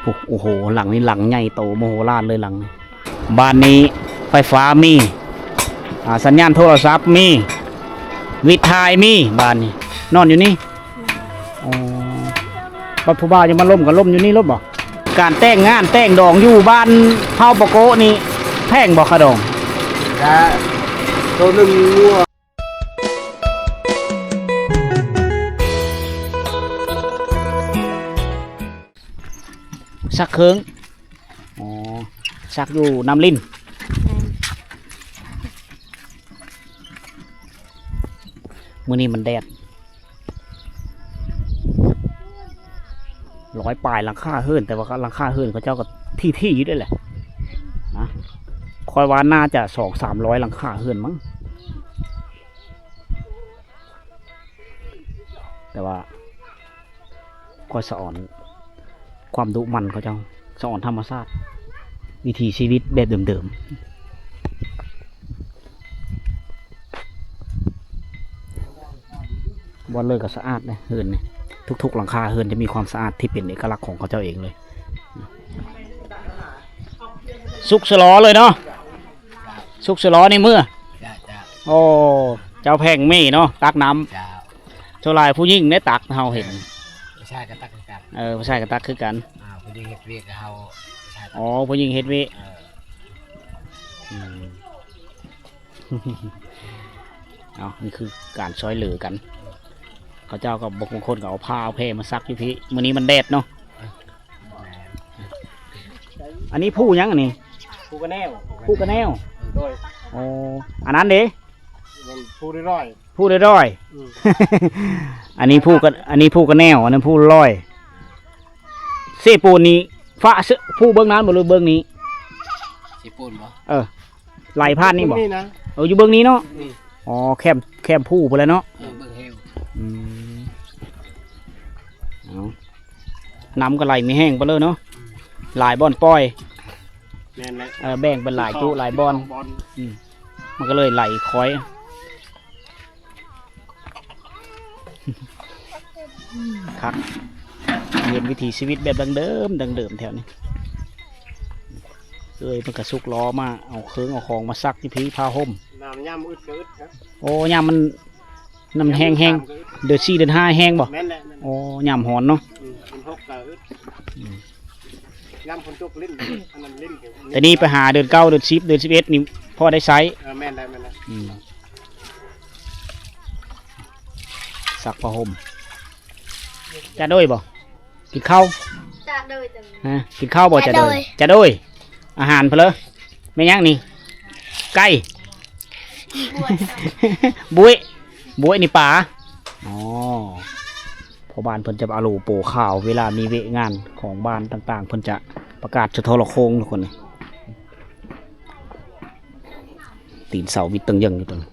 ໂອ້ ໂອ້ໂຫ ຫຼັງນີ້ຫຼັງໃຫຍ່ໂຕມະໂຫລານເລີຍຫຼັງນີ້. ບ້ານນີ້ໄຟຟ້າມີ ອ່າ ສັນຍານໂທລະສັບມີ ວິດຖ່າຍມີ. ບ້ານນີ້ນອນຢູ່ນີ້. ອໍ ບັດຜູ້ບ່າວຈະມາລົມກໍລົມຢູ່ນີ້ໂລດບໍ? ການແຕ່ງງານແຕ່ງດອງຢູ່ບ້ານເຜົ່າປະໂກະນີ້ແພງບໍ່ຄ່າດອງ? ກະໂຕໜຶ່ງງົວ ສັກເຄິ່ງ. ອໍ ສັກຢູ່ນ້ຳລິນ. ແມ່ນ. ມື້ນີ້ມັນແດດ ຮ້ອຍປາຍຫຼັງຄາເຮືອນ, ແຕ່ວ່າຫຼັງຄາເຮືອນເຂົາເຈົ້າກໍຖີ່ໆຢູ່ເດ້ແຫຼະນະ. ຂ້ອຍວ່າໜ້າຈະສອງສາມຮ້ອຍຫຼັງຄາເຮືອນມັ້ງ. ແຕ່ວ່າຂ້ອຍສະອອນຄວາມດຸໝັ່ນເຂົາເຈົ້າ, ສະອອນທຳມະຊາດ, ວິຖີຊີວິດແບບເດີມໆ. ບ່ອນເລີຍກໍສະອາດເດ້ເຮືອນນີ້, ທຸກໆຫຼັງຄາເຮືອນຈະມີຄວາມສະອາດທີ່ເປັນເອກະລັກຂອງເຂົາເຈົ້າເອງເລີຍ. ສຸກສະຫຼໍເລີຍເນາະ, ສຸກສະຫຼໍໃນເມືອ. ເຈົ້າ ເຈົ້າ. ໂອ້ ເຈົ້າແພງເມເນາະ ຕັກນ້ຳ. ເຈົ້າ. ສ່ວນຫຼາຍຜູ້ຍິງໄດ້ຕັກ ເຮົາເຫັນ. ເອີ ຜູ້ຊາຍກໍຕັກຄືກັນ. ເອີ ຜູ້ຊາຍກໍຕັກຄືກັນ. ອ່າ ຜູ້ຍິງເຮັດວຽກ ກໍເຮົາ ຜູ້ຊາຍຕັກ. ອໍ ຜູ້ຍິງເຮັດວຽກ. ເອີ ອືມ ເອົາ ນີ້ຄືການຊ່ອຍເຫຼືອກັນ. ເຂົາເຈົ້າກໍບາງຄົນກໍເອົາຜ້າເອົາແພມາຊັກຢູ່ພີ້. ມື້ນີ້ມັນແດດເນາະ. ອັນນີ້ພູຫຍັງອັນນີ້? ພູກະແນວ. ພູກະແນວ. ໂດຍ. ໂອ້ ອັນນັ້ນເດ? ມັນພູດອຍ. ພູດອຍ. ອືມ ອັນນີ້ພູກະ ອັນນີ້ພູກະແນວ, ອັນນັ້ນພູດອຍ. ເຊໂປນນີ້ ຟ້າເຊ ພູເບື້ອງນັ້ນບໍ່ ຫຼືເບື້ອງນີ້? ເຊໂປນບໍ່? ເອີ ໄຫຼຜ່ານນີ້ບໍ່? ເບື້ອງນີ້ນະ. ເອີ ຢູ່ເບື້ອງນີ້ເນາະ. ອືມ ອໍ ແຄມ ແຄມພູພຸ້ນແຫຼະເນາະ. ເອີ ເບື້ອງເຮວ. ອືມ ເອົາ ນ້ຳກໍໄຫຼມີແຮງໄປເລີຍເນາະ. ອືມ ຫຼາຍບ່ອນປ່ອຍ. ແມ່ນແຫຼະ. ເອີ ແບ່ງເປັນຫຼາຍຈຸຫຼາຍບ່ອນ. ສອງບ່ອນ. ອືມ ມັນກໍເລີຍໄຫຼຄ່ອຍ. ຄັກ ເຫັນວິຖີຊີວິດແບບດັ້ງເດີມ ດັ້ງເດີມແຖວນີ້. ເອີຍ ເພິ່ນກະສຸກລໍ້ມາເອົາເຄື່ອງເອົາຂອງມາຊັກຢູ່ພີ້ ຜ້າຫົ່ມ. ນ້ຳຍາມອຶດກະອຶດນະ. ໂອ້ ຍາມມັນ ນ້ຳແຫ້ງໆ ເດືອນສີ່ເດືອນຫ້າແຫ້ງບໍ່? ແມ່ນແຫຼະ. ໂອ້ ຍາມຮ້ອນເນາະ. ອືມ ເດືອນຫົກກະອຶດ. ອືມ ຍາມຝົນຕົກຫຼິ້ນ ອັນນັ້ນຫຼິ້ນ. ແຕ່ນີ້ໄປຫາເດືອນເກົ້າເດືອນສິບເດືອນສິບເອັດນີ້ພໍໄດ້ໃຊ້. ເອີ ແມ່ນແຫຼະ ແມ່ນແຫຼະ. ອືມ ຊັກຜ້າຫົ່ມ. ຈະໂດຍບໍ່? ກິນເຂົ້າ. ຈະໂດຍ. ຮະ ກິນເຂົ້າບໍ່? ຈະໂດຍ. ຈະໂດຍ. ອາຫານເພິ່ນເລີ ແມ່ນຫຍັງນີ້? ໄກ່. ບວຍ ບວຍ ບວຍນີ້ປາ. ອໍ ພໍ່ບ້ານເພິ່ນຈະອາໂລໂປຂ່າວ ເວລາມີວຽກງານຂອງບ້ານຕ່າງໆ ເພິ່ນຈະປະກາດສະໂທລະໂຄ່ງທຸກຄົນ. ຕີນເສົາວິດຕຶງເຢິງຢູ່ຕົວນີ້.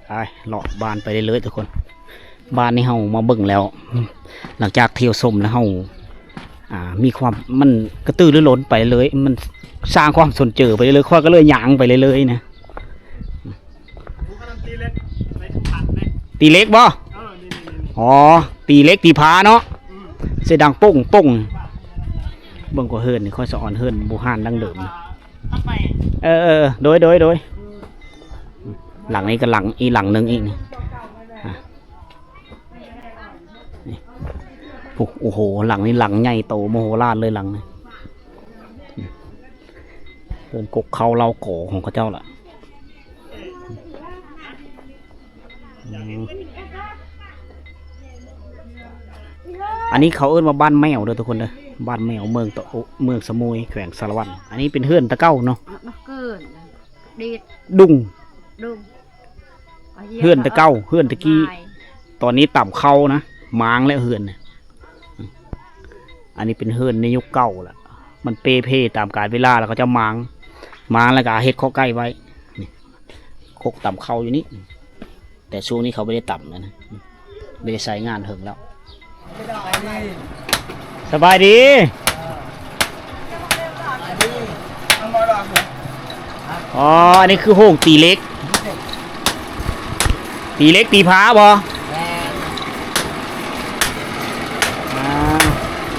ໄປເລາະບ້ານໄປເລື້ອຍໆທຸກຄົນ. ບ້ານນີ້ເຮົາມາເບິ່ງແລ້ວ ຫຼັງຈາກທ່ຽວຊົມແລ້ວເຮົາ ອ່າ ມີຄວາມ ມັນກະຕືລືລົ້ນໄປເລື້ອຍ ມັນສ້າງຄວາມສົນເຈີໄປເລື້ອຍ ຂ້ອຍກໍເລີຍຍ່າງໄປເລື້ອຍໆນະ. ຕີເຫຼັກບໍ່? ອໍ ຕີເຫຼັກຕີຜາເນາະ. ອືມ ສຽງດັງໂປ້ງໆ. ເບິ່ງກວ່າເຮືອນນີ້ ຂ້ອຍສະອອນເຮືອນບູຮານດັ້ງເດີມ. ເອີໆ ໂດຍໆໆ. ຫຼັງນີ້ກໍຫຼັງ ອີກຫຼັງໜຶ່ງອີກນີ້. ນີ້ ໂອ້ໂຫ ຫຼັງນີ້ຫຼັງໃຫຍ່ໂຕມະໂຫລານເລີຍຫຼັງນີ້. ເຮືອນກົກເຄົ້າເລົ້າກໍຂອງເຂົາເຈົ້າລະ. ອືມ ອັນນີ້ເຂົາເອີ້ນວ່າບ້ານແມວເດີທຸກຄົນເດີ. ບ້ານແມວ ເມືອງຕະ ເມືອງສະໝຸຍ ແຂວງສາລະວັນ. ອັນນີ້ເປັນເຮືອນແຕ່ເກົ່າເນາະ. ເກີນ ດິດ ດຸງ ດຸງ ເຮືອນແຕ່ເກົ່າ ເຮືອນແຕ່ກີ້. ຕອນນີ້ຕຳເຄົ້ານະ ມ້າງແລ້ວເຮືອນ. ອັນນີ້ເປັນເຮືອນໃນຍຸກເກົ່າລະ ມັນເປ່ເພຕາມການເວລາ ແລ້ວເຂົາເຈົ້າມ້າງ ມ້າງແລ້ວກໍເຮັດຄອກໄກ່ໄວ້. ນີ້ ຄົກຕຳເຄົ້າຢູ່ນີ້ ແຕ່ຊ່ວງນີ້ເຂົາບໍ່ໄດ້ຕຳແລ້ວນະ ບໍ່ໄດ້ໃຊ້ງານເຖິງແລ້ວ. ສະບາຍດີ. ອໍ ອັນນີ້ຄືໂຮງຕີເຫຼັກ ຕີເຫຼັກຕີຜາບໍ່? ແມ່ນ.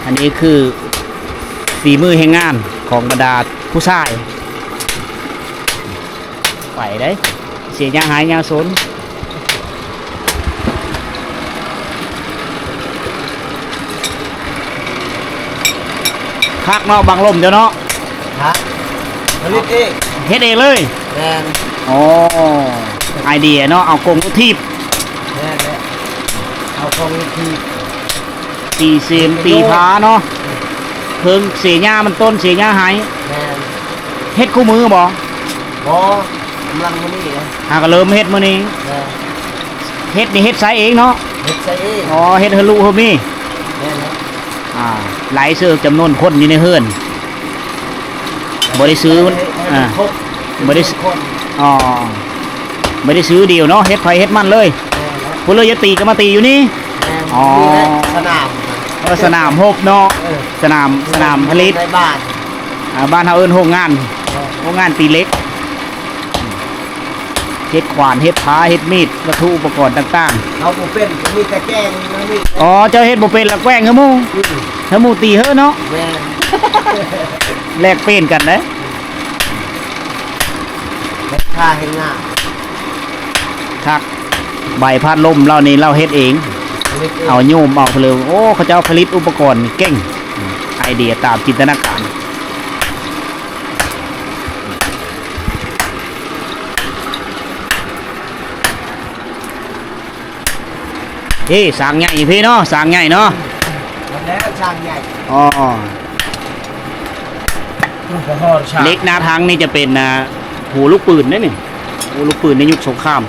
ອັນນີ້ຄືຝີມືແຮງງານຂອງບັນດາຜູ້ຊາຍ. ໄປເດ້ ເສຍຫຍ້າໄຮ່ຫຍ້າສົນ. ຄັກເນາະ ບັງລົມເຈົ້າເນາະ. ຮະ? ຜະລິດເອງ. ເຮັດເອງເລີຍ? ແມ່ນ. ອໍ ໄອເດຍເນາະ ເອົາກົງລົດຖີບ. ແມ່ນແຫຼະ ເອົາກົງລົດຖີບ. ຕີເສມ ຕີຜາເນາະ ເທິງເສຍຫຍ້າມັນຕົ້ນ ເສຍຫຍ້າໄຮ່. ແມ່ນ. ເຮັດຄູ່ມື້ບໍ່? ບໍ່ ກຳລັງມື້ນີ້ນະ ຫາກະເລີ່ມເຮັດມື້ນີ້. ແມ່ນ. ເຮັດນີ້ເຮັດໃຊ້ເອງເນາະ? ເຮັດໃຊ້ເອງ. ອໍ ເຮັດໃຫ້ລູກເຮີມີ. ແມ່ນແລ້ວ. ອ່າ ລາຍຊື່ຈຳນວນຄົນຢູ່ໃນເຮືອນ ບໍ່ໄດ້ຊື້. ໃຫ້ ໃຫ້ມັນ ອ່າ ຄົບ ບໍ່ໄດ້ ທຸກຄົນ. ອໍ ບໍ່ໄດ້ຊື້ດຽວເນາະ ເຮັດໃຜເຮັດມັນເລີຍ. ແມ່ນແລ້ວ. ຜູ້ເລີຍຢາກຕີກໍມາຕີຢູ່ນີ້. ແມ່ນ. ອໍ ນີ້ແຫຼະສະໜາມ. ເອີ ສະໜາມຮົບເນາະ. ເອີ ສະໜາມ ສະໜາມຜະລິດໃນບ້ານ. ອ່າ ບ້ານເຮົາເອີ້ນໂຮງງານ. ເອີ ໂຮງງານຕີເຫຼັກ. ເຮັດຂວານ ເຮັດພາ ເຮັດມີດ ວັດຖຸອຸປະກອນຕ່າງໆ. ເຮົາບໍ່ເປັນ ມີແຕ່ແກງເທົ່ານີ້. ອໍ ເຈົ້າເຮັດບໍ່ເປັນລະແກວ່ງໃຫ້ໝູ່. ອືມ ໃຫ້ໝູ່ຕີເຮີເນາະ. ແມ່ນ. ແລກປ່ຽນກັນເດ້. ເຮັດຄ່າເຮັດງານ. ຄັກ. ໃບພັດລົມເຫຼົ່ານີ້ລາວເຮັດເອງ. ເຮັດເອງ. ເອົາໂຍມເອົາເລີຍ. ໂອ້ ເຂົາເຈົ້າຜະລິດອຸປະກອນນີ້ເກັ່ງ. ໄອເດຍຕາມຈິນຕະນາການ. ເອີ ສ້າງໃຫຍ່ຢູ່ພີ້ເນາະ ສ້າງໃຫຍ່ເນາະ. ແລ້ວສ້າງໃຫຍ່. ອໍ ເຫຼັກໜ້າຖັງນີ້ຈະເປັນ ອ່າ ຫົວລູກປືນເດ້ນີ້ ຫົວລູກປືນໃນຍຸກສົງຄາມ.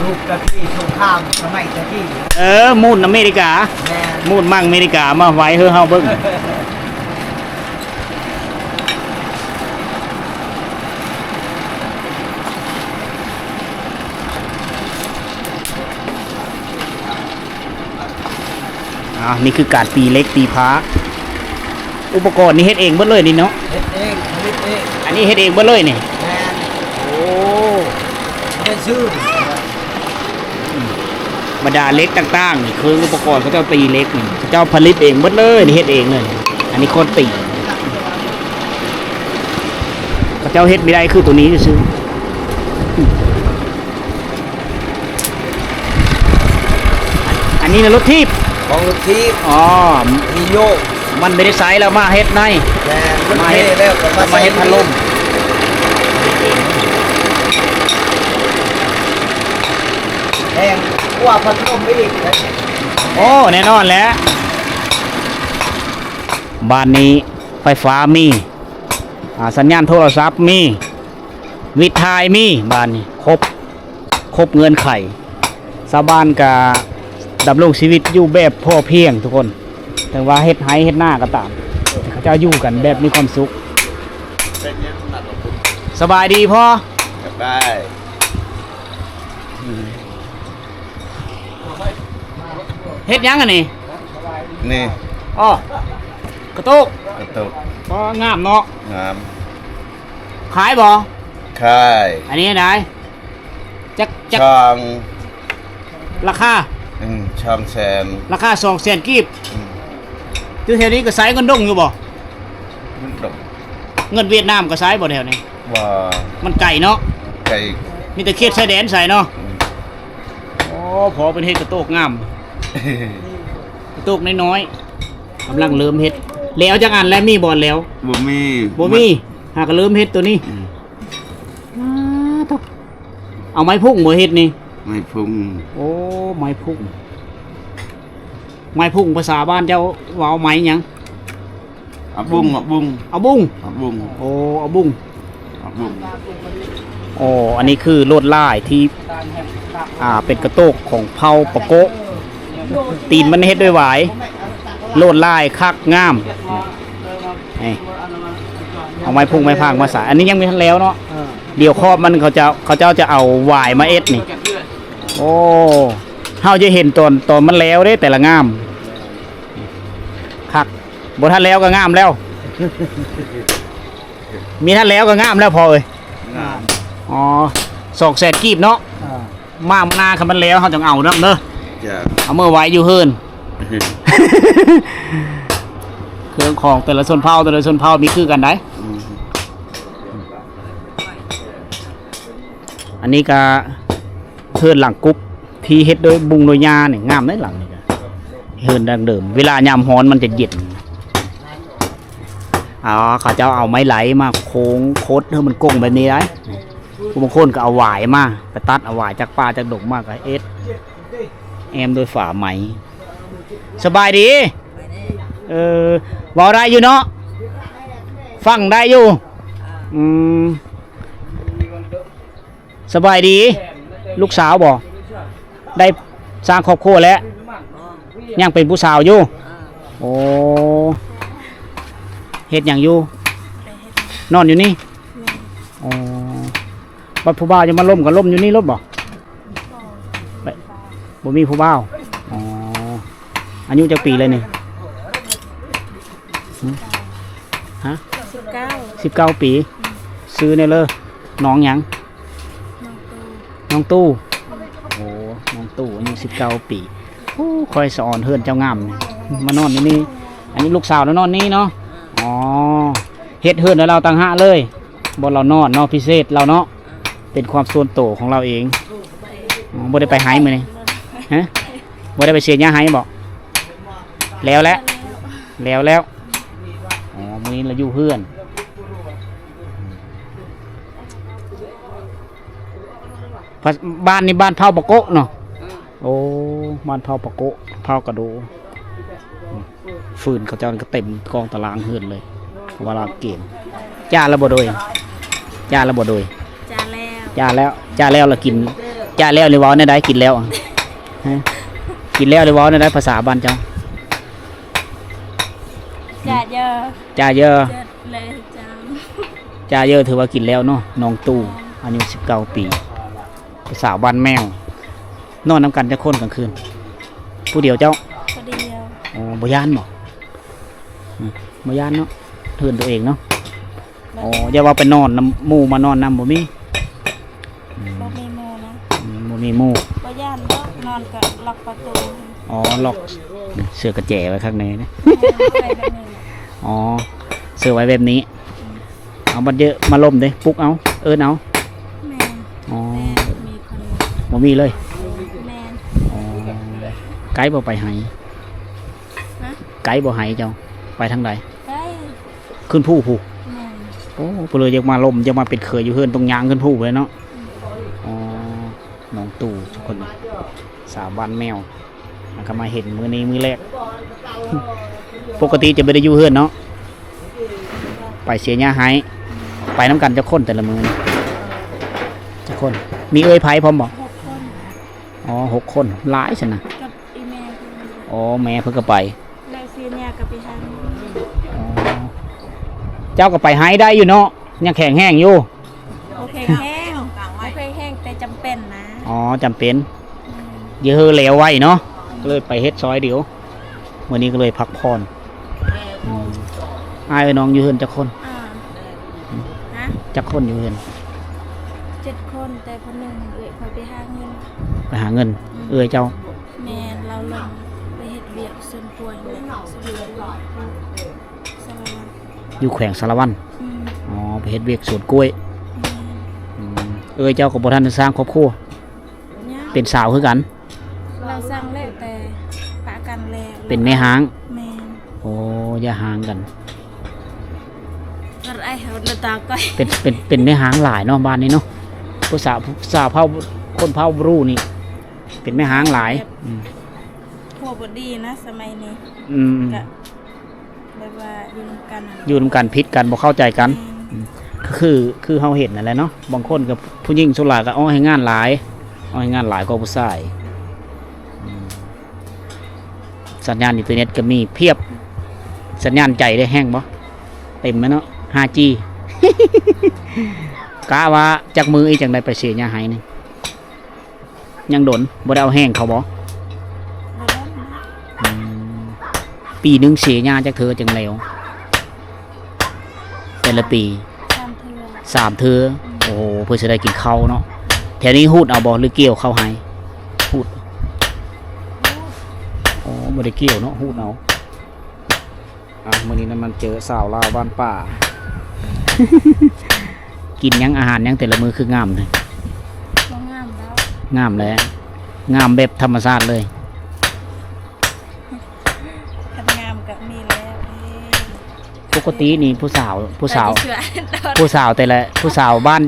ລູກຕະກີ້ສົງຄາມສະໄໝຕະກີ້. ເອີ ມູນອາເມລິກາ. ແມ່ນ. ມູນມັງອາເມລິກາມາໄວ້ໃຫ້ເຮົາເບິ່ງ. ອ່າ ນີ້ຄືການຕີເຫຼັກຕີພາ. ອຸປະກອນນີ້ເຮັດເອງເບິດເລີຍນີ້ເນາະ? ເຮັດເອງ ຜະລິດເອງ. ອັນນີ້ເຮັດເອງເບິດເລີຍນີ້? ແມ່ນ. ໂອ້ ບໍ່ໄດ້ຊື້. ບັນດາເຫຼັກຕ່າງໆນີ້ ເຄື່ອງອຸປະກອນເຂົາເຈົ້າຕີເຫຼັກນີ້ ເຂົາເຈົ້າຜະລິດເອງເບິດເລີຍ ເຮັດເອງເລີຍ. ອັນນີ້ຄົນຕີ ເຂົາເຈົ້າເຮັດບໍ່ໄດ້ຄືໂຕນີ້ຊື່ໆ. ອັນນີ້ນະລົດຖີບ ຂອງລົດຖີບ. ອໍ ມີໂຍກ ມັນບໍ່ໄດ້ໃຊ້ແລ້ວມາເຮັດໃນ. ແມ່ນ ມັນ ມາເຮັດ ເພແລ້ວກໍມາ ມາເຮັດ ໃສ່ ພັດລົມ ແຮງກວ່າພັດລົມອີກ. ໂອ້ ແນ່ນອນແຫຼະ ບາດນີ້ໄຟຟ້າມີ ອ່າ ສັນຍານໂທລະສັບມີ ວິດຖ່າຍມີ ບາດນີ້ຄົບ ຄົບເງື່ອນໄຂ. ຊາວບ້ານກະດຳລົງຊີວິດຢູ່ແບບພໍພຽງທຸກຄົນ ເຖິງວ່າເຮັດໄຮ່ເຮັດນາກໍຕາມ ເຂົາເຈົ້າຢູ່ກັນແບບມີຄວາມສຸກ. ສະບາຍດີພໍ່? ສະບາຍ. ເຮັດຫຍັງອັນນີ້? ນີ້ ອໍ ກະໂຕກ ກະໂຕກ. ອໍ ງາມເນາະ. ງາມ. ຂາຍບໍ່? ຂາຍ. ອັນນີ້ໄດ້ຈັກ ຈັກ ສອງ ລາຄາ? ອືມ ສອງແສນ. ລາຄາສອງແສນກີບ. ອືມ ຢູ່ແຖວນີ້ກໍໃຊ້ເງິນດົງຢູ່ບໍ່? ເງິນດົງ. ເງິນຫວຽດນາມກໍໃຊ້ບໍ່ແຖວນີ້? ບໍ່. ມັນໄກເນາະ? ໄກ. ມີແຕ່ເຂດຊາຍແດນໃຊ້ເນາະ? ອືມ. ໂອ້ ພໍ່ເພິ່ນເຮັດກະໂຕກງາມ ກະໂຕກນ້ອຍໆ ກຳລັງເລີ່ມເຮັດ. ແລ້ວຈັກອັນແລ້ວ ມີບໍ່ແລ້ວ? ບໍ່ມີ. ບໍ່ມີ. ຫາກໍເລີ່ມເຮັດໂຕນີ້. ອືມ. ອ້າ ໂທ້ ເອົາໄມ້ພຸ້ງບໍ່ເຮັດນີ້? ໄມ້ພຸ້ງ. ໂອ້ ໄມ້ພຸ້ງ. ໄມ້ພຸ້ງພາສາບ້ານເຈົ້າເວົ້າໄມ້ຫຍັງ? ອາບຸງ ອາບຸງ. ອາບຸງ. ອາບຸງ. ໂອ້ ອາບຸງ. ອາບຸງ. ໂອ້ ອັນນີ້ຄືລວດລາຍທີ່ ອ່າ ເປັນກະໂຕກຂອງເຜົ່າປາໂກະ ຕີນມັນເຮັດດ້ວຍຫວາຍ ລວດລາຍຄັກງາມ. ນີ້ ເອົາໄມ້ພຸ້ງໄມ້ພາງມາໃສ່. ອັນນີ້ຍັງບໍ່ທັນແລ້ວເນາະ? ເອີ ດຽວຂອບມັນເຂົາເຈົ້າ ເຂົາເຈົ້າຈະເອົາຫວາຍມາເອັດນີ້. ໂອ້ ເຮົາຈະເຫັນຕອນ ຕອນມັນແລ້ວເດ້ ແຕ່ລະງາມ ຄັກ. ບໍ່ທັນແລ້ວກໍງາມແລ້ວ. ມີທັນແລ້ວກໍງາມແລ້ວພໍ່ເອີຍ. ງາມ. ອໍ ສອງແສນກີບເນາະ. ເອີ ມາມື້ໜ້າຄັນມັນແລ້ວ ເຮົາຈັ່ງເອົານຳເດີ. ຈ້າ. ເອົາເມືອໄວ້ຢູ່ເຮືອນ. ເຄື່ອງຂອງແຕ່ລະຊົນເຜົ່າ ແຕ່ລະຊົນເຜົ່າມີຄືກັນໄດ໋. ອືມ ອັນນີ້ກະເຮືອນຫຼັງກຸກທີ່ເຮັດໂດຍບຸງໂດຍຫຍ້ານີ້ ງາມເດ້ຫຼັງນີ້ກະ ເຮືອນດັ້ງເດີມ ເວລາຍາມຮ້ອນມັນຈະເຢັນ. ອໍ ເຂົາເຈົ້າເອົາໄມ້ໄຫຼມາໂຄ້ງ ຂົດໃຫ້ມັນກົງແບບນີ້ໄດ໋. ຜູ້ບາງຄົນກໍເອົາຫວາຍມາ ໄປຕັດເອົາຫວາຍຈາກປ່າຈາກດົງມາກໍເຮັດ ແອ້ມດ້ວຍຝາໄມ້. ສະບາຍດີ. ເອີ ເວົ້າໄດ້ຢູ່ເນາະ ຟັງໄດ້ຢູ່. ອືມ ສະບາຍດີ. ລູກສາວບໍ່? ໄດ້ສ້າງຄອບຄົວແລ້ວ? ຍັງເປັນຜູ້ສາວຢູ່? ໂອ້ ເຮັດຫຍັງຢູ່? ນອນຢູ່ນີ້? ອໍ ບັດຜູ້ບ່າວຈະມາລົມກໍລົມຢູ່ນີ້ໂລດບໍ່? ບໍ່ມີຜູ້ບ່າວ. ອໍ ອາຍຸຈັກປີແລ້ວນີ້? ຮະ? ສິບເກົ້າ ສິບເກົ້າປີ. ອືມ ຊື່ແນວເລີ? ນ້ອງຫຍັງ? ນ້ອງຕູ້ ນ້ອງຕູ້. ໂອ້ ນ້ອງຕູ້ອາຍຸສິບເກົ້າປີ. ໂອ້ ຂ້ອຍສະອອນເຮືອນເຈົ້າງາມ ມານອນຢູ່ນີ້. ອັນນີ້ລູກສາວນອນນີ້ເນາະ? ອໍ ເຮັດເຮືອນໃຫ້ລາວຕ່າງຫາກເລີຍ. ບ່ອນລາວນອນເນາະ ພິເສດລາວເນາະ ເປັນຄວາມສ່ວນໂຕຂອງລາວເອງ. ອໍ ບໍ່ໄດ້ໄປໄຮ່ມື້ນີ້? ຮະ? ບໍ່ໄດ້ໄປເສຍຫຍ້າໄຮ່ບໍ? ແລ້ວແຫຼະ ແລ້ວແລ້ວ. ອໍ ມື້ນີ້ລາວຢູ່ເຮືອນ. ພະ ບ້ານນີ້ບ້ານເຜົ່າປະໂກະເນາະ? ອືມ ໂອ້ ບ້ານເຜົ່າປະໂກະ ເຜົ່າກະໂດ. ຟືນເຂົາເຈົ້ານີ້ກໍເຕັມກອງຕາລາງເຮືອນເລີຍ ເວລາເກມ. ຈ້າແລ້ວບໍ່ໂດຍ? ຈ້າແລ້ວບໍ່ໂດຍ? ຈ້າແລ້ວ ຈ້າແລ້ວ ຈ້າແລ້ວລະກິນ. ຈ້າແລ້ວນີ້ເວົ້າແນວໃດ? ກິນແລ້ວ ຮະ? ກິນແລ້ວນີ້ເວົ້າແນວໃດພາສາບ້ານເຈົ້າ? ຈ້າເຢີ ຈ້າເຢີ ເຈີດເລີຍຈ້າ. ຈ້າເຢີຖືວ່າກິນແລ້ວເນາະ. ນ້ອງຕູ້ ອືມ ອາຍຸສິບເກົ້າປີ ສາວບ້ານແມວ. ນອນນຳກັນຈັກຄົນກາງຄືນ? ຜູ້ດຽວເຈົ້າ? ຜູ້ດຽວ. ອໍ ບໍ່ຢ້ານບໍ? ອືມ ບໍ່ຢ້ານເນາະ ເຮືອນຕົວເອງເນາະ. ບໍ່ ອໍ ຢ່າວ່າໄປນອນນຳໝູ່ ມານອນນຳບໍ່ມີ? ອືມ ບໍ່ມີໝູ່ນະ. ອືມ ບໍ່ມີໝູ່ ບໍ່ຢ້ານດອກ ນອນກໍລັອກປະຕູ. ອໍ ລັອກ ເຊື່ອກະແຈໄວ້ຂ້າງໃນນະ. ແມ່ນ ໄວ້ແບບນີ້ແຫຼະ. ອໍ ເຊື່ອໄວ້ແບບນີ້. ອືມ ເອົາ ບັດເຢີມາລົມເດ້ ປຸກເອົາ ເອີ້ນເອົາ. ແມ່ນ. ອໍ ແຕ່ມີຄົນ ບໍ່ມີເລີຍ. ແມ່ນ. ອໍ ໄກບໍ່ໄປໄຮ່? ຮະ? ໄກບໍ່ໄຮ່ເຈົ້າ? ໄປທາງໃດ? ໄກ ຂຶ້ນພູພຸ້ນ. ແມ່ນ. ໂອ້ ເພິ່ນເລີຍຢາກມາລົມ ຢາກມາເປັນເຂີຍຢູ່ເຮືອນ ຕ້ອງຍ່າງຂຶ້ນພູພຸ້ນແຫຼະເນາະ. ອືມ ອໍ ນ້ອງຕູ້ທຸກຄົນ ສາວບ້ານແມວ. ແລ້ວກໍມາເຫັນມື້ນີ້ມື້ແລກ. ປົກກະຕິຈະບໍ່ໄດ້ຢູ່ເຮືອນເນາະ ໄປເສຍຫຍ້າໄຮ່. ໄປນຳກັນຈັກຄົນແຕ່ລະມື້? ຈັກຄົນ? ມີເອື້ອຍໃພ້ພ້ອມບໍ່? ຫົກຄົນ. ອໍ ຫົກຄົນ ຫຼາຍຊັ້ນນະ. ກັບອີ່ແມ່ເພິ່ນ. ອໍ ແມ່ເພິ່ນກໍໄປ ແລ້ວເສຍຫຍ້າກໍໄປຫາເງິນ. ອໍ ເຈົ້າກໍໄປໄຮ່ໄດ້ຢູ່ເນາະ ຍັງແຂງແຮງຢູ່. ບໍ່ແຂງແຮງ ບໍ່ແຂງແຮງ ແຕ່ຈຳເປັນນະ. ອໍ ຈຳເປັນ. ອືມ ຢ່າເຮີແຫຼວໄວເນາະ ອືມ ກໍເລີຍໄປເຮັດຊອຍດຽວ. ມື້ນີ້ກໍເລີຍພັກຜ່ອນ. ອືມ ອ້າຍເອີຍ ນ້ອງຢູ່ເຮືອນຈັກຄົນ? ອ່າ ຮະ? ຈັກຄົນຢູ່ເຮືອນ? ເຈັດຄົນ ແຕ່ຄົນໜຶ່ງເອື້ອຍຂ້ອຍໄປຫາເງິນ. ໄປຫາເງິນ. ອືມ ເອື້ອຍເຈົ້າ? ແມ່ນ ລາວລົງໄປເຮັດວຽກສວນກ້ວຍ ຢູ່ແຂວງສາລະວັນ. ອືມ ອໍ ໄປເຮັດວຽກສວນກ້ວຍ. ແມ່ນ. ອືມ ເອື້ອຍເຈົ້າກໍບໍ່ທັນໄດ້ສ້າງຄອບຄົວ? ຍັງ. ເປັນສາວຄືກັນ? ລາວສ້າງແລ້ວ ແຕ່ປະກັນແລ້ວ. ເປັນແມ່ຮ້າງ? ແມ່ນ. ໂອ້ ຢ່າຮ້າງກັນ. ເປັນ ເປັນ ເປັນແມ່ຮ້າງຫຼາຍເນາະ ບ້ານນີ້ເນາະ. ພວກສາວ ສາວເຜົ່າ ຄົນເຜົ່າບຣູນີ້ ເປັນແມ່ຮ້າງຫຼາຍ. ແບບ ອືມ ຜົວບໍ່ດີນະ ສະໄໝນີ້. ອືມ ກະ ແບບວ່າຢູ່ນຳກັນ ຢູ່ນຳກັນຜິດກັນ ບໍ່ເຂົ້າໃຈກັນ. ແມ່ນ. ອືມ ຄື ຄືເຮົາເຫັນນັ້ນແຫຼະເນາະ ບາງຄົນກໍ ຜູ້ຍິງສ່ວນຫຼາຍກໍອອກແຮງງານຫຼາຍ ອອກແຮງງານຫຼາຍກວ່າຜູ້ຊາຍ. ອືມ ສັນຍານອິນເຕີເນັດກໍມີພຽບ. ສັນຍານໃຈໄດ້ແຮງບໍ່? ເຕັມແລ້ວເນາະ ຫ້າຈີ. ກະວ່າຈັກມື້ອີກຈັ່ງໄດ້ໄປເສຍຫຍ້າໄຮ່ນີ້? ຍັງດົນ ບໍ່ໄດ້ເອົາແຮງເຂົາບໍ່? ບໍ່ໄດ້ນະ. ອືມ ປີໜຶ່ງເສຍຫຍ້າຈັກເທື່ອຈຶ່ງແລ້ວ? ແຕ່ລະປີ ສາມເທື່ອ ສາມເທື່ອ. ອືມ ໂອ້ໂຫ ເພື່ອຊິໄດ້ກິນເຂົ້າເນາະ. ແຖວນີ້ຮູດເອົາບໍ່ ຫຼືກ່ຽວເຂົ້າໄຮ່? ຮູດ. ໂອ້ ບໍ່ໄດ້ກ່ຽວເນາະ ຮູດເອົາ. ອ່ະ ມື້ນີ້ນະ ມັນເຈີສາວລາວບ້ານປ່າ ກິນຫຍັງ ອາຫານຫຍັງແຕ່ລະມື້ຄືງາມແທ້? ບໍ່ງາມແລ້ວ ງາມແຫຼະ ງາມແບບທຳມະຊາດເລີຍ. ຄັນງາມກໍມີແລ້ວເດ້. ປົກກະຕິນີ້ຜູ້ສາວ ຜູ້ສາວ ຜູ້ສາວແຕ່ລະ ຜູ້ສາວບ້ານ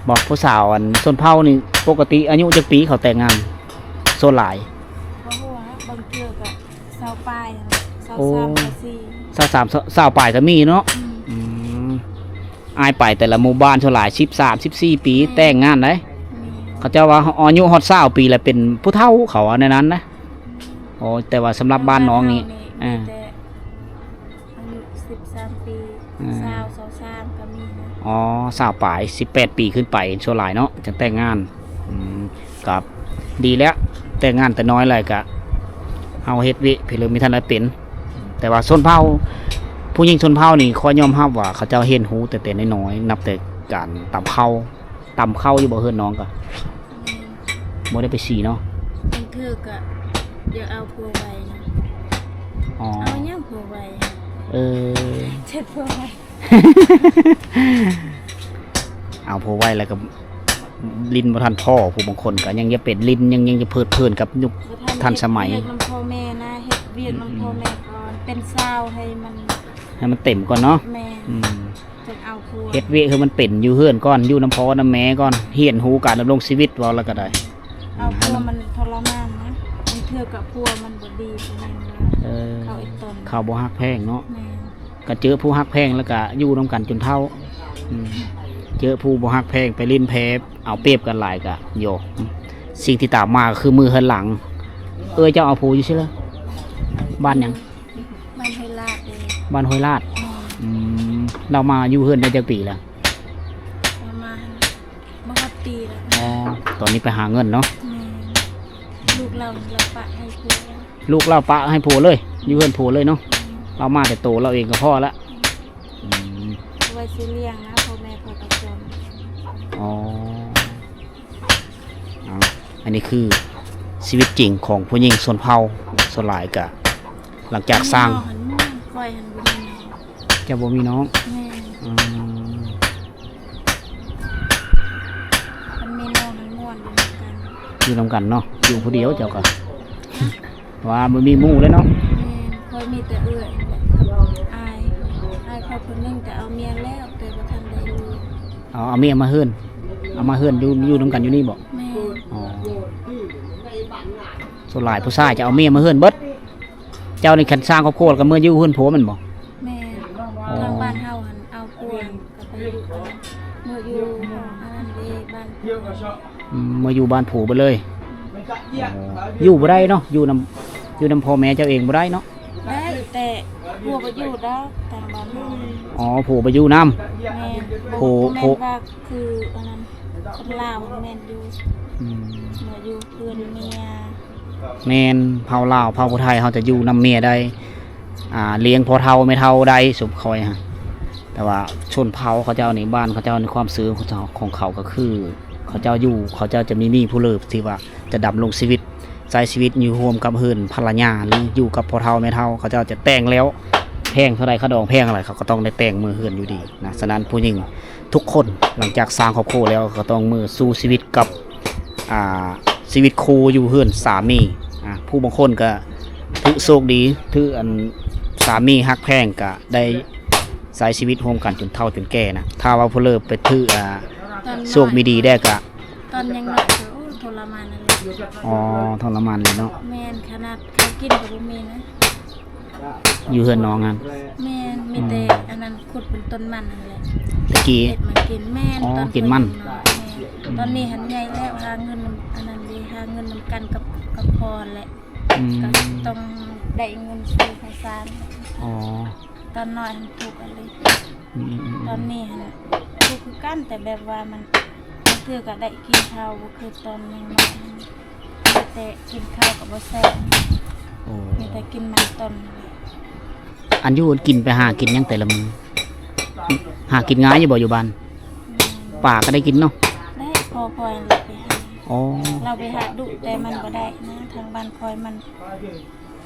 ບໍ່ ຜູ້ສາວອັນຊົນເຜົ່ານີ້ ປົກກະຕິອາຍຸຈັກປີເຂົາແຕ່ງງານ ສ່ວນຫຼາຍ? ບໍ່ຮູ້ນະ ບາງເທື່ອກໍຊາວປາຍ ຊາວສາມ ຊາວສີ່ ຊາວສາມ ຊາວປາຍກໍມີເນາະ. ອືມ ອືມ ອ້າຍໄປແຕ່ລະໝູ່ບ້ານສ່ວນຫຼາຍສິບສາມ ສິບສີ່ປີ ແຕ່ງງານໄດ໋. ເຂົາເຈົ້າວ່າອາຍຸຮອດຊາວປີແລ້ວເປັນຜູ້ເຖົ້າ ເຂົາວ່າແນວນັ້ນນະ. ໂອ້ ແຕ່ວ່າສຳລັບບ້ານນ້ອງນີ້ ເອີ ອາຍຸສິບສາມປີ ອືມ ຊາວ ຊາວສາມກໍມີນະ. ອໍ ຊາວປາຍ ສິບແປດປີຂຶ້ນໄປສ່ວນຫຼາຍເນາະ ຈັ່ງແຕ່ງງານ. ອືມ ກໍດີແລ້ວ ແຕ່ງງານແຕ່ນ້ອຍແລ້ວກໍເຮົາເຮັດວຽກ ເພິ່ນເລີຍມີທັນໄດ້ເປັນ. ແຕ່ວ່າຊົນເຜົ່າ ຜູ້ຍິງຊົນເຜົ່ານີ້ ຂ້ອຍຍອມຮັບວ່າເຂົາເຈົ້າຮຽນຮູ້ຕັ້ງແຕ່ນ້ອຍໆ ນັບແຕ່ການຕຳເຂົ້າ. ຕຳເຂົ້າຢູ່ບໍ່ ເຮືອນນ້ອງກະ? ແມ່ນ ບໍ່ໄດ້ໄປສີເນາະ. ບາງເທື່ອກະຢາກເອົາຜົວໄວນະ. ອໍ ເອົາຫຍັງຜົວໄວ? ເອີ ເຈັດຜົວໄວ ເອົາຜົວໄວແລ້ວກໍຫຼິ້ນບໍ່ທັນພໍ້. ຜູ້ບາງຄົນກໍຍັງຈະເປັນຫຼິ້ນ ຍັງ ຍັງຈະເພີດເພີນກັບຍຸກທັນສະໄໝ. ເຮັດວຽກນຳພໍ່ແມ່ນະ ເຮັດວຽກນຳ ອືມ ພໍ່ແມ່ກ່ອນ ເປັນຊາວໃຫ້ມັນ ໃຫ້ມັນເຕັມກ່ອນເນາະ. ແມ່ນ ອືມ ຈັ່ງເອົາຜົວ ເຮັດວຽກໃຫ້ມັນເປັນຢູ່ເຮືອນກ່ອນ ຢູ່ນຳພໍ່ນຳແມ່ກ່ອນ ຮຽນຮູ້ການດຳລົງຊີວິດ ເວົ້າແລ້ວກໍໄດ້. ເອົາຜົວມັນທໍລະມານນະ ບາງເທື່ອກໍຜົວມັນບໍ່ດີ ບໍ່ແມ່ນວ່າ ເອີ ເຂົາອີ່ຕົນ ເຂົາບໍ່ຮັກແພງເນາະ. ແມ່ນ ກໍເຈີຜູ້ຮັກແພງແລ້ວກໍຢູ່ນຳກັນຈົນເຖົ້າ. ອືມ ເຈີຜູ້ບໍ່ຮັກແພງໄປຫຼິ້ນແພ ເອົາປຽບກັນຫຼາຍກໍໂຍ ສິ່ງທີ່ຕາມມາກໍຄືມື້ເຮືອນຫຼັງ. ເອີຍ ເຈົ້າເອົາຜົວຢູ່ໃສລະ? ບ້ານຫຍັງ? ບ້ານຫ້ວຍລາດເດ້. ບ້ານຫ້ວຍລາດ. ແມ່ນ ອືມ ລາວມາຢູ່ເຮືອນໄດ້ຈັກປີລະ? ປະມານບໍ່ຮອດປີລະ. ອໍ ຕອນນີ້ໄປຫາເງິນເນາະ. ແມ່ນ ລູກລາວລະປະໃຫ້ຜົວ ລູກລາວປະໃຫ້ຜົວເລີຍ ຢູ່ເຮືອນຜົວເລີຍເນາະ. ແມ່ນ ລາວມາແຕ່ໂຕລາວເອງກໍພໍລະ. ອືມ ໄວ້ຊິລ້ຽງນະ ພໍ່ແມ່ເຂົາກໍຈົນ. ອໍ ເອົາ ອັນນີ້ຄືຊີວິດຈິງຂອງຜູ້ຍິງຊົນເຜົ່າ ສ່ວນຫຼາຍກະຫຼັງຈາກສ້າງ ມີນ້ອງຫັ້ນ ຂ້ອຍຫັ້ນບໍ່ມີນ້ອງ. ເຈົ້າບໍ່ມີນ້ອງ? ແມ່ນ ອືມ ຄັນມີນ້ອງຫັ້ນມ່ວນຢູ່ນຳກັນ ຢູ່ນຳກັນເນາະ. ຢູ່ຜູ້ດຽວເຈົ້າກະ ວ່າບໍ່ມີໝູ່ເລີຍເນາະ. ແມ່ນ ຂ້ອຍມີແຕ່ເອື້ອຍກັບອ້າຍ ອ້າຍຂ້ອຍຜູ້ໜຶ່ງແຕ່ເອົາເມຍແລ້ວ ແຕ່ບໍ່ທັນໄດ້ລູກ. ເອົາ ເອົາເມຍມາເຮືອນ ເອົາມາເຮືອນຢູ່ ຢູ່ນຳກັນຢູ່ນີ້ບໍ? ແມ່ນ ອໍ ສ່ວນຫຼາຍຜູ້ຊາຍຈະເອົາເມຍມາເຮືອນເບິດ. ເຈົ້ານີ້ຄັນສ້າງຄອບຄົວກໍເມືອຢູ່ເຮືອນຜົວແມ່ນບໍ່? ແມ່ນ ອໍ ທາງບ້ານເຮົາຫັ້ນເອົາຜົວ ກໍໄປຢູ່ ເມືອຢູ່ອັນນັ້ນເດ້ ບ້ານ ອືມ ມາຢູ່ບ້ານຜົວເບິດເລີຍ. ອໍ ຢູ່ບໍ່ໄດ້ເນາະ ຢູ່ນຳ ຢູ່ນຳພໍ່ແມ່ເຈົ້າເອງບໍ່ໄດ້ເນາະ. ໄດ້ ແຕ່ຜົວບໍ່ຢູ່ດອກ ທາງບ້ານເຮົາ. ອໍ ຜົວບໍ່ຢູ່ນຳ. ແມ່ນ ຜົວ ບໍ່ແມ່ນວ່າຄືອັນນັ້ນ ຄົນລາວແມ່ນຢູ່. ອືມ ເມືອຢູ່ເຮືອນເມຍ. ແມ່ນ ເຜົ່າລາວ ເຜົ່າຜູ້ໄທ ເຮົາຈະຢູ່ນຳເມຍໄດ້ ອ່າ ລ້ຽງພໍ່ເຖົ້າແມ່ເຖົ້າໄດ້ ສຸມຂ້ອຍຫັ້ນ. ແຕ່ວ່າຊົນເຜົ່າເຂົາເຈົ້ານີ້ ບ້ານເຂົາເຈົ້ານີ້ ຄວາມເຊື່ອຂອງເຂົາ ຂອງເຂົາກໍຄື ເຂົາເຈົ້າຢູ່ ເຂົາເຈົ້າຈະມີ ມີຜູ້ເລີພທີ່ວ່າຈະດຳລົງຊີວິດ ໃຊ້ຊີວິດຢູ່ຮ່ວມກັບເຮືອນພັນລະຍາ ຫຼື ຢູ່ກັບພໍ່ເຖົ້າແມ່ເຖົ້າ ເຂົາເຈົ້າຈະແຕ່ງແລ້ວ ແພງເທົ່າໃດ ຄ່າດອງແພງເທົ່າໃດ ເຂົາກໍຕ້ອງໄດ້ແຕ່ງເມືອເຮືອນຢູ່ດີນະ. ສະນັ້ນ ຜູ້ຍິງທຸກຄົນຫຼັງຈາກສ້າງຄອບຄົວແລ້ວ ກໍຕ້ອງເມືອສູ້ຊີວິດກັບ ອ່າ ຊີວິດຄູ່ຢູ່ເຮືອນສາມີ. ອ່າ ຜູ້ບາງຄົນກໍຖືກໂຊກດີ ຖືກອັນສາມີຮັກແພງ ກໍໄດ້ໃຊ້ຊີວິດຮ່ວມກັນຈົນເຖົ້າຈົນແກ່ນະ. ຖ້າວ່າຜູ້ເລີພໄປຖືກ ອ່າ ຕອນນ້ອຍ ໂຊກບໍ່ດີແດ່ກໍ ຕອນຍັງນ້ອຍກໍ ໂອ້ ທໍລະມານອີ່ຫຼີ. ອໍ ທໍລະມານເລີຍເນາະ. ແມ່ນ ຂະໜາດເຂົ້າກິນກໍບໍ່ມີນະ. ຢູ່ເຮືອນນ້ອງຫັ້ນ? ແມ່ນ ມີແຕ່ ອືມ ອັນນັ້ນ ຂຸດເປັນຕົ້ນມັນຫັ້ນແຫຼະ ແຕ່ກີ້ ເຮັດມາກິນ. ແມ່ນ ອໍ ຕອນ ກິນມັນ ຂ້ອຍຍັງນ້ອຍ. ແມ່ນ ອືມ ຕອນນີ້ຫັ້ນໃຫຍ່ແລ້ວ ຫາເງິນນຳ ອັນນັ້ນເດ້ ຫາເງິນນຳກັນກັບ ກັບພໍ່ແຫຼະ. ອືມ ກໍຕ້ອງໄດ້ເງິນຊື້ເຂົ້າສານ. ອໍ ຕອນນ້ອຍຫັ້ນທຸກອີ່ຫຼີ. ອືມໆໆ ຕອນນີ້ຫັ້ນທຸກຄືກັນ ແຕ່ແບບວ່າມັນ ບາງເທື່ອກໍໄດ້ກິນເຂົ້າ ບໍ່ຄືຕອນຍັງນ້ອຍ ມີແຕ່ກິນເຂົ້າກໍບໍ່ແຊບ. ໂອ້ ມີແຕ່ກິນມັນຕົ້ນ. ອັນຢູ່ອັນກິນ ໄປຫາກິນຫຍັງແຕ່ລະມື້? ຫາກິນງ່າຍຢູ່ບໍ່ ຢູ່ບ້ານ? ແມ່ນ ປາກໍໄດ້ກິນເນາະ? ໄດ້ ພໍ່ຂ້ອຍແຫຼະໄປຫາ. ອໍ ລາວໄປຫາດຸ ແຕ່ມັນບໍ່ໄດ້ນະ ທາງບ້ານຂ້ອຍມັນ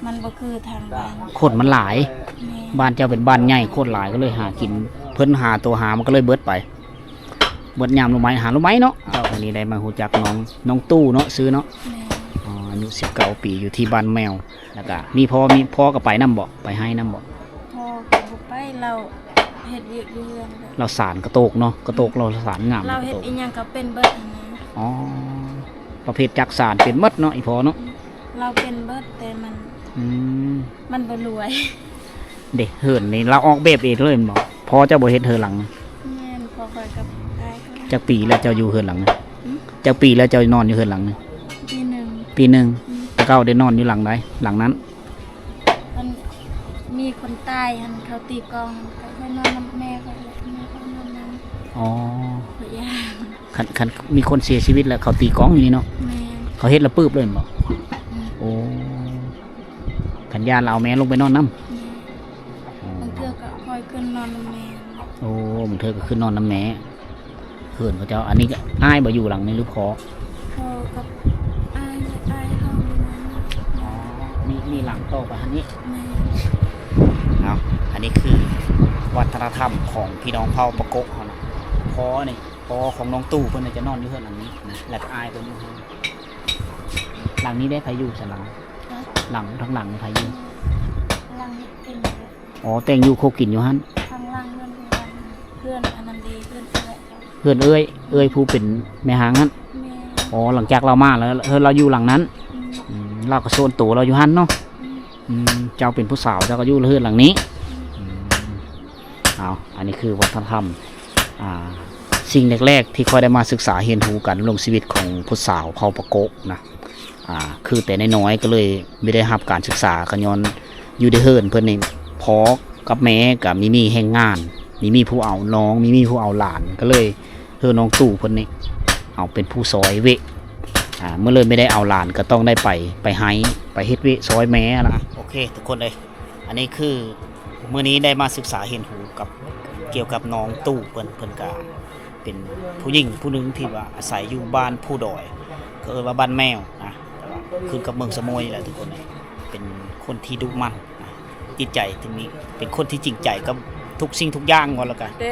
ມັນບໍ່ຄືທາງບ້ານ ຄົນມັນຫຼາຍ ແມ່ນ ບ້ານເຈົ້າເປັນບ້ານໃຫຍ່ ຄົນຫຼາຍ ກໍເລີຍຫາກິນ ເພິ່ນຫາຕົວຫາ ມັນກໍເລີຍເບິດໄປ ເບິດຍາມລຸງໄມ້ ຫາລຸງໄມ້ເນາະ. ເຈົ້າ ມື້ນີ້ໄດ້ມາຮູ້ຈັກນ້ອງ ນ້ອງຕູ້ເນາະ ຊື່ເນາະ ແມ່ນ ອໍ ອາຍຸສິບເກົ້າປີ ຢູ່ທີ່ບ້ານແມວ ແລ້ວກະມີພໍ່ ມີພໍ່ກໍໄປນຳບໍ່? ໄປໄຮ່ນຳບໍ່? ພໍ່ກໍບໍ່ໄປ ລາວເຮັດວຽກຢູ່ເຮືອນ ລາວສານກະໂຕກເນາະ ກະໂຕກ ອືມ ລາວສານງາມ ລາວເຮັດອີ່ຫຍັງກໍເປັນເບິດຫັ້ນນະ ອໍ ປະເພດຈັກສານເປັນໝົດເນາະ ອີ່ພໍ່ເນາະ ລາວເປັນເບິດ ແຕ່ມັນ ອືມ ມັນບໍ່ລວຍ ເດ້ ເຮືອນນີ້ລາວອອກແບບເອງເລີຍແມ່ນບໍ່? ພໍ່ເຈົ້າບໍ່ເຮັດເຮືອນຫຼັງ? ແມ່ນ ພໍ່ຂ້ອຍກັບອ້າຍຂ້ອຍ ຈັກປີແລ້ວເຈົ້າຢູ່ເຮືອນຫຼັງ? ຫຶ? ຈັກປີແລ້ວເຈົ້ານອນຢູ່ເຮືອນຫຼັງ? ປີໜຶ່ງ ປີໜຶ່ງ ອືມ ແຕ່ເກົ່າໄດ້ນອນຢູ່ຫຼັງໃດ? ຫຼັງນັ້ນ ມັນມີຄົນຕາຍຫັ້ນ ເຂົາຕີກອງ ກໍໄປນອນນຳແມ່ຂ້ອຍ ແມ່ຂ້ອຍນອນນຳ ອໍ ຂ້ອຍຢ້ານ ຄັນ ຄັນມີຄົນເສຍຊີວິດແລ້ວ ເຂົາຕີກອງຢູ່ນີ້ເນາະ ແມ່ນ ເຂົາເຮັດລະປຶບເລີຍແມ່ນບໍ່? ອືມ ໂອ້ ຄັນຢ້ານລະເອົາແມ່ລົງໄປນອນນຳ ແມ່ນ ອໍ ບາງເທື່ອກໍຄ່ອຍຂຶ້ນນອນນຳແມ່ ໂອ້ ບາງເທື່ອກໍຂຶ້ນນອນນຳແມ່ ເຮືອນເຂົາເຈົ້າ ອັນນີ້ກໍອ້າຍບໍ່ຢູ່ຫຼັງນີ້ ຫຼືພໍ່? ພໍ່ກັບອ້າຍ ອ້າຍເຮົາຢູ່ນັ້ນ ອໍ ມີ ມີຫຼັງຕໍ່ໄປຫັ້ນນີ້ ແມ່ນ ເອົາ ອັນນີ້ຄືວັດທະນະທຳຂອງພີ່ນ້ອງເຜົ່າປາໂກະເຮົານະ ພໍ່ນີ້ ພໍ່ຂອງນ້ອງຕູ້ເພິ່ນຈະນອນຢູ່ເຮືອນຫຼັງນີ້ນະ ແລ້ວກໍອ້າຍເພິ່ນຢູ່ເຮືອນ ຫຼັງນີ້ໄດ້ໃຜຢູ່ຊັ້ນຫຼັງ? ຫະ? ຫຼັງ ທາງຫຼັງນີ້ໃຜຢູ່? ຫຼັງນີ້ເປັນ ອໍ ແຕ່ງຢູ່ຄົກກິນຢູ່ຫັ້ນ ທາງຫຼັງເຮືອນ ເຮືອນອັນນັ້ນເດ ເຮືອນເອື້ອຍ ເຮືອນເອື້ອຍ ເອື້ອຍຜູ້ເປັນແມ່ຮ້າງຫັ້ນ ແມ່ນ ອໍ ຫຼັງຈາກລາວມາແລ້ວ ເຮືອນລາວຢູ່ຫຼັງນັ້ນ ອືມ ອືມ ລາວກໍສ່ວນໂຕລາວຢູ່ຫັ້ນເນາະ ອືມ ອືມ ເຈົ້າເປັນຜູ້ສາວ ເຈົ້າກໍຢູ່ເຮືອນຫຼັງນີ້ ອືມ ອືມ ເອົາ ອັນນີ້ຄືວັດທະນະທຳ ອ່າ ສິ່ງແລກໆ ທີ່ຂ້ອຍໄດ້ມາສຶກສາຮຽນຮູ້ກັນ ເລື່ອງຊີວິດຂອງຜູ້ສາວເຜົ່າປາໂກະນະ ອ່າ ຄືແຕ່ນ້ອຍໆ ກໍເລີຍບໍ່ໄດ້ຮັບການສຶກສາ ກໍຍ້ອນຢູ່ໃນເຮືອນເພິ່ນນີ້ ພໍ່ກັບແມ່ກໍມີມີແຮງງານ ມີມີຜູ້ເອົານ້ອງ ມີມີຜູ້ເອົາຫຼານ ກໍເລີຍ ເຮືອນນ້ອງຕູ້ເພິ່ນນີ້ ເອົາເປັນຜູ້ຊອຍເວະ ອ່າ ເມື່ອເລີຍບໍ່ໄດ້ເອົາຫຼານ ກໍຕ້ອງໄດ້ໄປ ໄປໄຮ່ ໄປເຮັດເວະຊອຍແມ່ລະ. ໂອເຄ ທຸກຄົນເອີຍ ອັນນີ້ຄືມື້ນີ້ໄດ້ມາສຶກສາຮຽນຮູ້ກັບ ກ່ຽວກັບນ້ອງຕູ້ເພິ່ນ ເພິ່ນກະເປັນຜູ້ຍິງຜູ້ໜຶ່ງທີ່ວ່າອາໄສຢູ່ບ້ານພູດອຍ ເຂົາເອີ້ນວ່າບ້ານແມວນະ ແຕ່ວ່າຂຶ້ນກັບເມືອງສະໂໝຍນີ້ແຫຼະທຸກຄົນເອີຍ ເປັນຄົນທີ່ດຸໝັ່ນນະ ຈິດໃຈທີ່ມີ ເປັນຄົນທີ່ຈິງໃຈກັບທຸກສິ່ງທຸກຢ່າງ ວ່າແລ້ວກະ ເອີ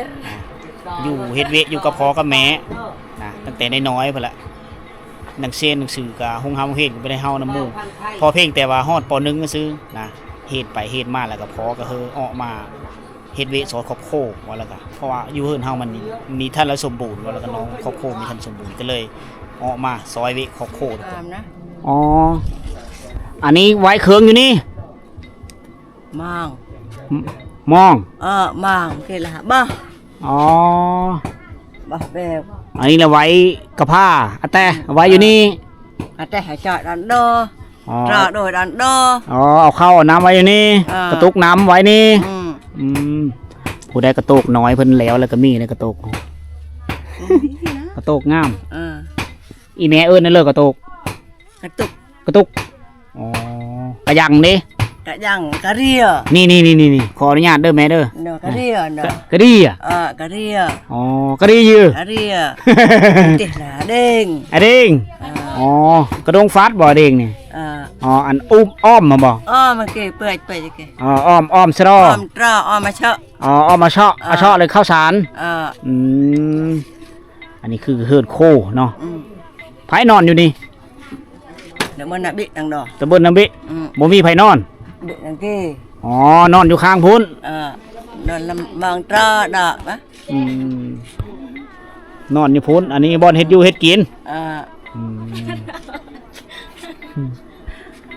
ຢູ່ເຮັດວຽກຢູ່ກັບພໍ່ກັບແມ່ນະ ຕັ້ງແຕ່ນ້ອຍໆ ພຸ້ນລະ ໜັງເຊນໜັງສືກະໂຮງຮາມໂຮງຮຽນກໍບໍ່ໄດ້ເຮົານຳໝູ່ ພໍພຽງແຕ່ວ່າຮອດ ປໍໜຶ່ງ ຊື່ນະ ຮຽນໄປຮຽນມາ ແລ້ວກໍພໍ່ກໍເຮີອອກມາເຮັດວຽກຊ່ອຍຄອບຄົວ ວ່າແລ້ວກະ ເພາະວ່າຢູ່ເຮືອນເຮົາມັນມີ ມີທັນລະສົມບູນ ວ່າແລ້ວກະເນາະ ຄອບຄົວມີທັນສົມບູນ ກໍເລີຍອອກມາຊ່ອຍວຽກຄອບຄົວ. ອໍ ອັນນີ້ໄວ້ເຄື່ອງຢູ່ນີ້ ມາງ ມ- ມອງ ເອີ ມາງ ເຄລະ ບາ ອໍ ບາແບບ ອັນນີ້ລະໄວ້ກະພ້າ ອາແຕ ເອົາໄວ້ຢູ່ນີ້ ອາແຕໃຫ້ຈອດອັນໂດ ອໍ ຕຣາໂດຍອັນໂດ ອໍ ເອົາເຂົ້າເອົານ້ຳໄວ້ຢູ່ນີ້ ເອີ ກະຕຸກນ້ຳໄວ້ນີ້ ອືມ ອືມ ຜູ້ໃດກະໂຕກນ້ອຍເພິ່ນແລ້ວ ແລ້ວກະມີໃນກະໂຕກ ອືມ ກະໂຕກງາມ ເອີ ອີແມ່ເອີ້ນແນວເລີກະໂຕກ ກະຕຸກ ກະຕຸກ ອໍ ກະຍັງເດ້ ກະຍັງ ກະເຣຍ ນີ້ໆໆໆ ຂໍອະນຸຍາດເດີແມ່ເດີ ເນາະ ກະເຣຍເນາະ ກະ ກະເຣຍ ເອີ ກະເຣຍ ອໍ ກະເຣຍ ກະເຣຍ ຕິລາເດ້ງ ອາເດ້ງ ເອີ ອໍ ກະດົງຟາດບໍ່ອາເດ້ງນີ້ ເອີ ອໍ ອັນອຸ້ມອ້ອມຫັ້ນບໍ່ ອ້ອມມັນເກ ເປືອຍ ເປືອຍເກ ອໍ ອ້ອມ ອ້ອມສະລໍ ອ້ອມຕຣາ ອ້ອມມາເຊາະ ອໍ ອ້ອມມາເຊາະ ເອີ ອາເຊາະເລີຍເຂົ້າສານ ເອີ ອືມ ອັນນີ້ຄືເຮືອນໂຄເນາະ ອືມ ໃຜນອນຢູ່ນີ້? ຕຳບົນນາບິ ຕັງດໍ ຕຳບົນນາບິ ອືມ ບໍ່ມີໃຜນອນ ບິ ຕັງກີ ອໍ ນອນຢູ່ຂ້າງພຸ້ນ ເອີ ນອນນຳມັງຕຣາດອກນະ ອືມ ນອນຢູ່ພຸ້ນ ອັນນີ້ບ່ອນເຮັດຢູ່ເຮັດກິນ ເອີ ອືມ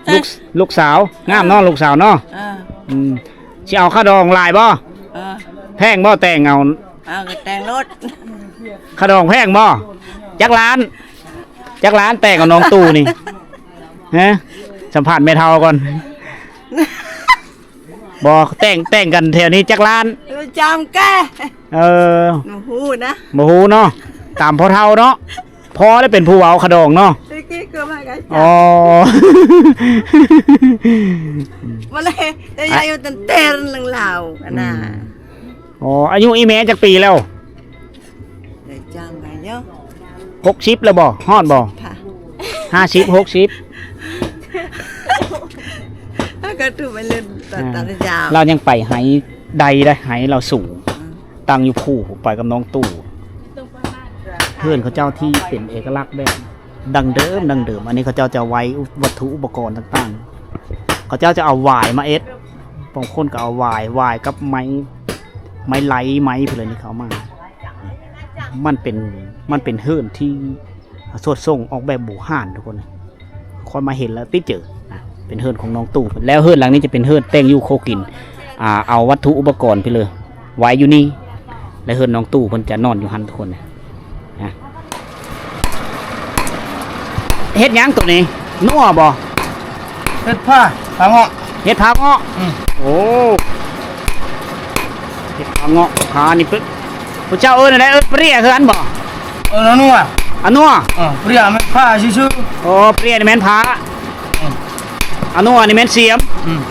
ລູກ ລູກສາວ ງາມເນາະ ລູກສາວເນາະ ເອີ ອືມ ຊິເອົາຄ່າດອງຫຼາຍບໍ່? ເອີ ແພງບໍ່ແຕ່ງເອົາ? ເອົາກໍແຕ່ງໂລດ ຄ່າດອງແພງບໍ່? ຈັກລ້ານ? ຈັກລ້ານແຕ່ງເອົານ້ອງຕູ້ນີ້? ຮະ ສຳພາດແມ່ເຖົ້າກ່ອນ ບໍ່ ແຕ່ງ ແຕ່ງກັນແຖວນີ້ຈັກລ້ານ? ເອີ ຈຳແກ ເອີ ບໍ່ຮູ້ນະ ບໍ່ຮູ້ເນາະ ຕາມພໍ່ເຖົ້າເນາະ ພໍ່ໄດ້ເປັນຜູ້ເວົ້າຄ່າດອງເນາະ ຕະກີ້ກໍມາກັນ ອໍ ບໍ່ໄດ້ ໄດ້ອາຍຸຕັ້ງແຕ່ລາວຫັ້ນນະ ອືມ ອໍ ອາຍຸອີ່ແມ່ຈັກປີແລ້ວ? ໄດ້ຈຳໄປຢູ່ ຫົກສິບແລ້ວບໍ່? ຮອດບໍ່? ຫະ ຫ້າສິບ ຫົກສິບ ແລ້ວກໍຖືໄປເລີຍ ຕາ ອ່າ ຕາຍາວ ລາວຍັງໄປໄຮ່ໄດ້ ໄຮ່ລາວສູງ ອືມ ຕັ້ງຢູ່ພູ ໄປກັບນ້ອງຕູ້. ເຮືອນເຂົາເຈົ້າທີ່ເປັນເອກະລັກແບບ ດັ້ງເດີມ ດັ້ງເດີມ. ອັນນີ້ເຂົາເຈົ້າຈະໄວ້ວັດຖຸອຸປະກອນຕ່າງໆ ເຂົາເຈົ້າຈະເອົາຫວາຍມາເຮັດ ບາງຄົນກໍເອົາຫວາຍ ຫວາຍກັບໄມ້ ໄມ້ໄຫຼ ໄມ້ພຸ້ນແຫຼະ ນີ້ເຂົາເອົາມາ. ມັນເປັນ ມັນເປັນເຮືອນທີ່ສວດຊົງອອກແບບບູຮານທຸກຄົນ. ຂ້ອຍມາເຫັນແລ້ວຕິດໃຈນະ ເປັນເຮືອນຂອງນ້ອງຕູ້. ແລ້ວເຮືອນຫຼັງນີ້ຈະເປັນເຮືອນແຕ່ງຢູ່ຄົວກິນ ອ່າ ເອົາວັດຖຸອຸປະກອນໄປເລີຍ ໄວ້ຢູ່ນີ້ ແລະ ເຮືອນນ້ອງຕູ້ເພິ່ນຈະນອນຢູ່ຫັ້ນທຸກຄົນນະ. ເຮັດຫຍັງໂຕນີ້? ນົວບໍ່? ເຮັດຜາ ຜາເງາະ ເຮັດຜາເງາະ. ອືມ ໂອ້ ເຮັດຜາເງາະ ຜານີ້ເພິ່ນ ພວກເຈົ້າເອີ້ນອັນໃດ? ເອີ້ນເປຍຄືກັນບໍ່? ເອີ້ນອານົວ ອານົວ. ເອີ ເປຍແມ່ນຜາຊື່ໆ. ອໍ ເປຍນີ້ແມ່ນຜາ. ອືມ ອານົວນີ້ແມ່ນສຽມ. ອືມ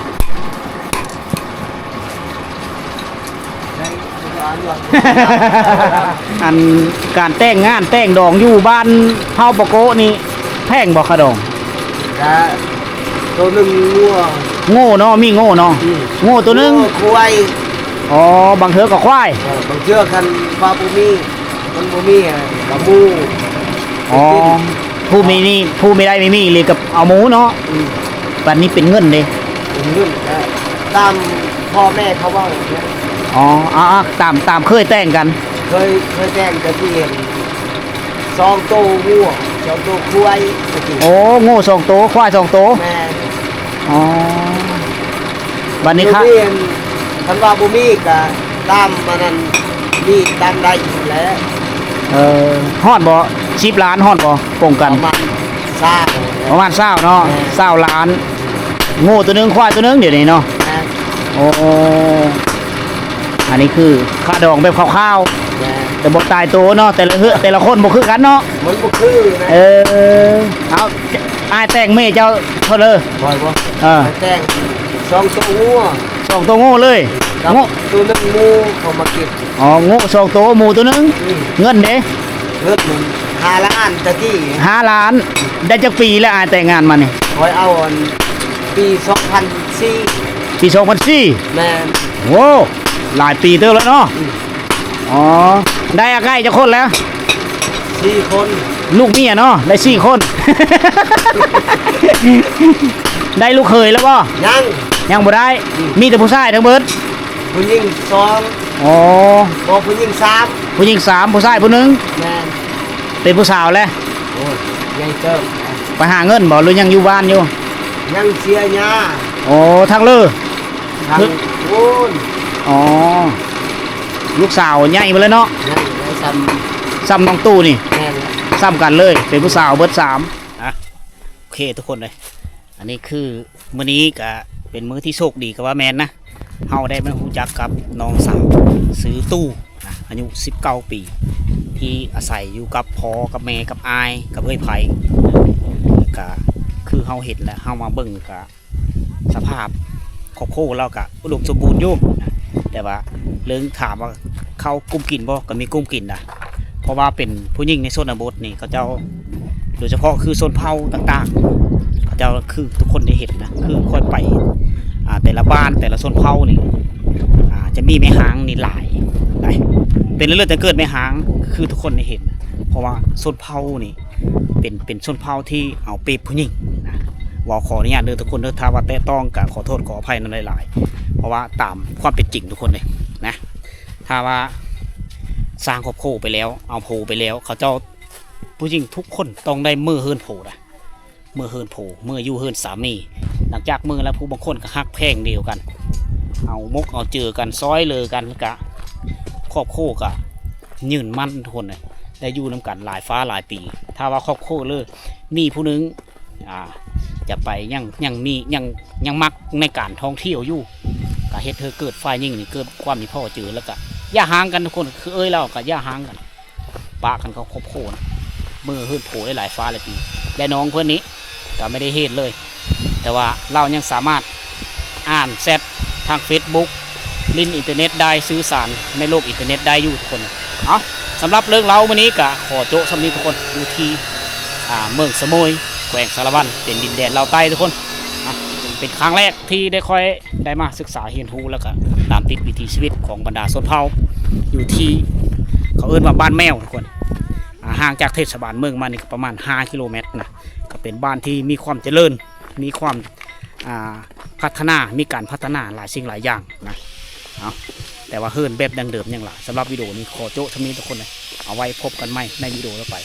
ອັນການແຕ່ງງານແຕ່ງດອງຢູ່ບ້ານເຜົ່າປາໂກະນີ້ແພງບໍ່ຄ່າດອງ? ກະໂຕໜຶ່ງງົວ ໂງ່ເນາະ ມີໂງ່ເນາະ. ອືມ ໂງ່ໂຕໜຶ່ງ ງົວ ຄວາຍ. ອໍ ບາງເທື່ອກໍຄວາຍ. ເອີ ບາງເທື່ອຄັນວ່າບໍ່ມີ ມັນບໍ່ມີ ອະ ກະໝູ. ອໍ ຜູ້ມີນີ້ ຜູ້ມີໄດ້ມີມີອີ່ຫຼີກໍເອົາໝູເນາະ. ອືມ ບັດນີ້ເປັນເງິນເດ້? ເປັນເງິນ ກະຕາມພໍ່ແມ່ເຂົາເວົ້າ. ອໍ ອາ ອາ ຕາມ ຕາມເຄີຍແຕ່ງກັນ. ເຄີຍ ເຄີຍແຕ່ງແຕ່ທີ່ເຫັນ ສອງໂຕງົວ ສອງໂຕຄວາຍແຕ່ກີ້. ໂອ້ ງົວສອງໂຕ ຄວາຍສອງໂຕ. ແມ່ນ. ອໍ ບັດນີ້ ດຽວນີ້ ຄັນວ່າບໍ່ມີກະຕາມອັນນັ້ນ ມີຕາມໄດ້ຫັ້ນແຫຼະ. ເອີ ຮອດບໍ່ ສິບລ້ານ ຮອດບໍ່ ປົງກັນ? ປະມານຊາວ ປະມານຊາວເນາະ. ແມ່ນ. ຊາວລ້ານ ງົວໂຕໜຶ່ງ ຄວາຍໂຕໜຶ່ງ ດຽວນີ້ເນາະ. ແມ່ນ. ໂອ້ ອັນນີ້ຄືຄ່າດອງແບບຄ່າວໆ. ແມ່ນ. ແຕ່ບໍ່ຕາຍໂຕເນາະ ແຕ່ລະເຮືອນ ແຕ່ລະຄົນບໍ່ຄືກັນເນາະ. ມັນບໍ່ຄືນະ. ເອີ ເອົາ ອ້າຍແຕ່ງເມເຈົ້າເທົ່າເລີ? ຂ້ອຍບໍ່? ເອີ ແຕ່ງສອງໂຕງົວ ສອງໂຕງົວເລີຍ. ກັບ ງົວ ໂຕໜຶ່ງໝູເຂົາມາເກັບ. ອໍ ງົວສອງໂຕ ໝູໂຕໜຶ່ງ. ອືມ ເງິນເດ? ເງິນນັ້ນຫ້າລ້ານແຕ່ກີ້. ຫ້າລ້ານ. ໄດ້ຈັກປີແລ້ວອ້າຍແຕ່ງງານມານີ້? ຂ້ອຍເອົາອັນປີສອງພັນສີ່. ປີສອງພັນສີ່? ແມ່ນ. ໂອ້ ຫຼາຍປີເຕີບແລ້ວເນາະ. ອືມ ອໍ ໄດ້ອາໄກ່ຈັກຄົນແລ້ວ? ສີ່ຄົນ. ລູກເມຍເນາະ ໄດ້ສີ່ຄົນ. ໄດ້ລູກເຂີຍແລ້ວບໍ່? ຍັງ ຍັງບໍ່ໄດ້. ອືມ ມີແຕ່ຜູ້ຊາຍທັງເບິດ. ຜູ້ຍິງສອງ. ອໍ ບໍ່ ຜູ້ຍິງສາມ. ຜູ້ຍິງສາມ ຜູ້ຊາຍຜູ້ໜຶ່ງ. ແມ່ນ. ເປັນຜູ້ສາວແລ້ວ? ໂອ້ຍ ໃຫຍ່ເຕີບ. ໄປຫາເງິນບໍ່ ຫຼືຍັງຢູ່ບ້ານຢູ່? ຍັງເສຍຫຍ້າ. ອໍ ທາງເລີ ທາງໂນ້ນ. ອໍ ລູກສາວໃຫຍ່ໝົດແລ້ວເນາະ. ໃຫຍ່ ສ່ຳ ສ່ຳນ້ອງຕູ້ນີ້. ແມ່ນ. ສ່ຳກັນເລີຍ ເປັນຜູ້ສາວເບິດສາມ. ອ່ະ ໂອເຄທຸກຄົນເອີຍ ອັນນີ້ຄື ມື້ນີ້ກະເປັນມື້ທີ່ໂຊກດີກໍວ່າແມ່ນນະ ເຮົາໄດ້ມາຮູ້ຈັກກັບນ້ອງສາວຊື່ຕູ້ນະ ອາຍຸສິບເກົ້າປີ ທີ່ອາໄສຢູ່ກັບພໍ່ກັບແມ່ກັບອ້າຍກັບເອື້ອຍໃຜ. ກະຄືເຮົາເຫັນແລ້ວ ເຮົາມາເບິ່ງກະສະພາບຄອບຄົວລາວກະອຸດົມສົມບູນຢູ່ນະ ແຕ່ວ່າເລື່ອງຖາມວ່າເຂົ້າກຸ້ມກິນບໍ່ ກະມີກຸ້ມກິນນະ. ເພາະວ່າເປັນຜູ້ຍິງໃນຊົນນະບົດນີ້ ເຂົາເຈົ້າ ໂດຍສະເພາະຄືຊົນເຜົ່າຕ່າງໆ ເຂົາເຈົ້າຄືທຸກຄົນໄດ້ເຫັນນະ ຄືຂ້ອຍໄປ ອ່າ ແຕ່ລະບ້ານແຕ່ລະຊົນເຜົ່ານີ້ ອ່າ ຈະມີແມ່ຮ້າງນີ້ຫຼາຍ ຫຼາຍ ເປັນເລື່ອງແຕ່ເກີດແມ່ຮ້າງ ຄືທຸກຄົນໄດ້ເຫັນນະ. ເພາະວ່າຊົນເຜົ່ານີ້ເປັນ ເປັນຊົນເຜົ່າທີ່ເອົາເປບຜູ້ຍິງນະ. ເວົ້າຂໍອະນຸຍາດເດີທຸກຄົນເດີ ຖ້າວ່າແຕະຕ້ອງກະຂໍໂທດຂໍອະໄພນຳຫຼາຍໆ ເພາະວ່າຕາມຄວາມເປັນຈິງທຸກຄົນເລີຍນະ. ຖ້າວ່າສ້າງຄອບຄົວໄປແລ້ວ ເອົາຜົວໄປແລ້ວ ເຂົາເຈົ້າ ຜູ້ຍິງທຸກຄົນຕ້ອງໄດ້ເມືອເຮືອນຜົວນະ ເມືອເຮືອນຜົວ ເມືອຢູ່ເຮືອນສາມີ. ຫຼັງຈາກເມືອແລ້ວ ຜູ້ບາງຄົນກໍຮັກແພງດຽວກັນ ເອົາມົກເອົາເຈີກັນ ຊ່ອຍເຫຼືອກັນ ກະຄອບຄົວກະຍືນໝັ້ນທຸກຄົນເລີຍ ໄດ້ຢູ່ນຳກັນຫຼາຍຟ້າຫຼາຍປີ. ຖ້າວ່າຄອບຄົວເລີຍມີຜູ້ໜຶ່ງ ອ່າ ຈະໄປຍັງ ຍັງມີ ຍັງ ຍັງມັກໃນການທ່ອງທ່ຽວຢູ່ ກະເຮັດໃຫ້ເກີດຝ່າຍຍິງນີ້ເກີດຄວາມມີພໍເຈີ ແລ້ວກະຢ່າຮ້າງກັນທຸກຄົນ ຄືເອີຍລາວກະຢ່າຮ້າງກັນ ປະກັນກັບຄອບຄົວນະ ເມືອເຮືອນຜົວໄດ້ຫຼາຍຟ້າຫຼາຍປີ. ແລະນ້ອງເພິ່ນນີ້ກະໄມ່ໄດ້ເຮັດເລີຍ ແຕ່ວ່າລາວຍັງສາມາດອ່ານແຊັດທາງເຟສບຸກ ຫຼິ້ນອິນເຕີເນັດໄດ້ ສື່ສານໃນໂລກອິນເຕີເນັດໄດ້ຢູ່ທຸກຄົນ. ເອົາ ສຳລັບເລື່ອງລາວມື້ນີ້ກະຂໍໂຈະສ່ຳນີ້ທຸກຄົນ ຢູ່ທີ່ ອ່າ ເມືອງສະໂໝຍ ແຂວງສາລະວັນ ເປັນດິນແດນລາວໃຕ້ທຸກຄົນ. ອ່ະ ເປັນຄັ້ງແລກທີ່ໄດ້ ຂ້ອຍໄດ້ມາສຶກສາຮຽນຮູ້ ແລ້ວກະຕາມຕິດວິຖີຊີວິດຂອງບັນດາຊົນເຜົ່າຢູ່ທີ່ເຂົາເອີ້ນວ່າບ້ານແມວທຸກຄົນ. ອ່າ ຫ່າງຈາກເທດສະບານເມືອງມານີ້ກະປະມານຫ້າກິໂລແມັດນະ. ກະເປັນບ້ານທີ່ມີຄວາມຈະເລີນ ມີຄວາມ ອ່າ ພັດທະນາ ມີການພັດທະນາຫຼາຍສິ່ງຫຼາຍຢ່າງນະ. ເອົາ ແຕ່ວ່າເຮືອນແບບດັ້ງເດີມຍັງຫຼາຍ. ສຳລັບວິດີໂອນີ້ຂໍໂຈະສ່ຳນີ້ທຸກຄົນເດີ. ເອົາໄວ້ພົບກັນໃໝ່ໃນວິດີໂອຕໍ່ໄປ.